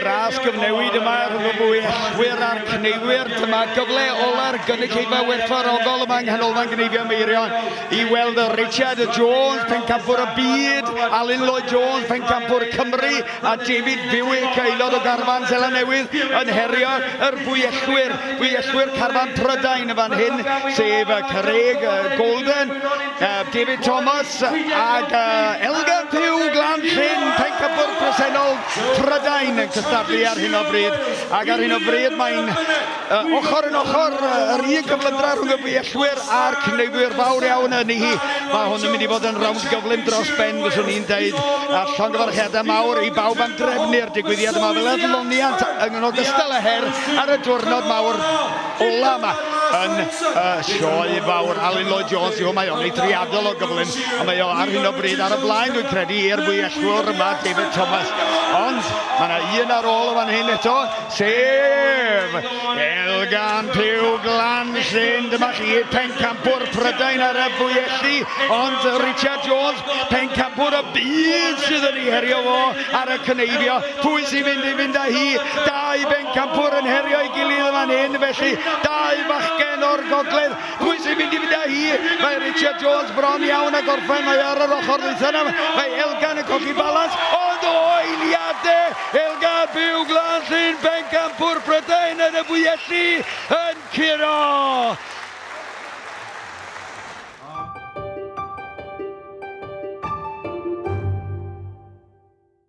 ras gyfnewid yma rhwng y bwyellwyr a'r cneiwyr. Dyma gyfle ola'r gynulleidfa werthfawrogol yma yng Nghanolfan Gneifio Meirion i weld Richard Jones, pencampwr y byd, Alun Lloyd Jones, pencampwr Cymru, a David Buick, aelod o garfan Seland Newydd, yn herio yr bwyellwyr, bwyellwyr carfan Prydain yn fan hyn, sef Craig Golden, David Thomas ac Elgan Pugh Glan Llyn, pencampwr presennol Prydain yn cystadlu ar hyn o bryd. Ac ar hyn o bryd mae'n ochr yn ochr yr un cyflymdra rhwng y bwyellwyr a'r cneifwyr fawr iawn yn hi. Mae hwn yn mynd i fod yn rownd gyflym dros ben fyswn i'n deud. A llongyfarchiadau mawr i bawb am drefnu'r digwyddiad yma fel adloniant yn ogystal â her ar y diwrnod mawr ola yma yn y sioe fawr. Alun Lloyd Jones yw, mae o'n eithriadol o gyflym, a mae o ar hyn o bryd ar y blaen, dwi'n credu, i'r fwyellwr yma, David Thomas. Ond mae yna un ar ôl o fan hyn eto, sef Elgan Pugh Glan Llyn. Dyma chi, pencampwr Prydain ar y fwyelli, ond Richard Jones, pencampwr y byd sydd yn ei herio fo ar y cneifio. Pwy sy'n mynd i fynd â hi? Dau bencampwr yn herio'i gilydd yn fan hyn, felly dau fachgen o'r gogledd. Pwy sy'n mynd i fynd â hi? Mae Richard Jones bron iawn a gorffen, mae ar yr ochr ddwytha yna. Mae Elgan yn colli balans, ond o eiliadau! Elgan Pugh Glan Llyn, bencampwr Prydain yn y Bwyelli, yn curo!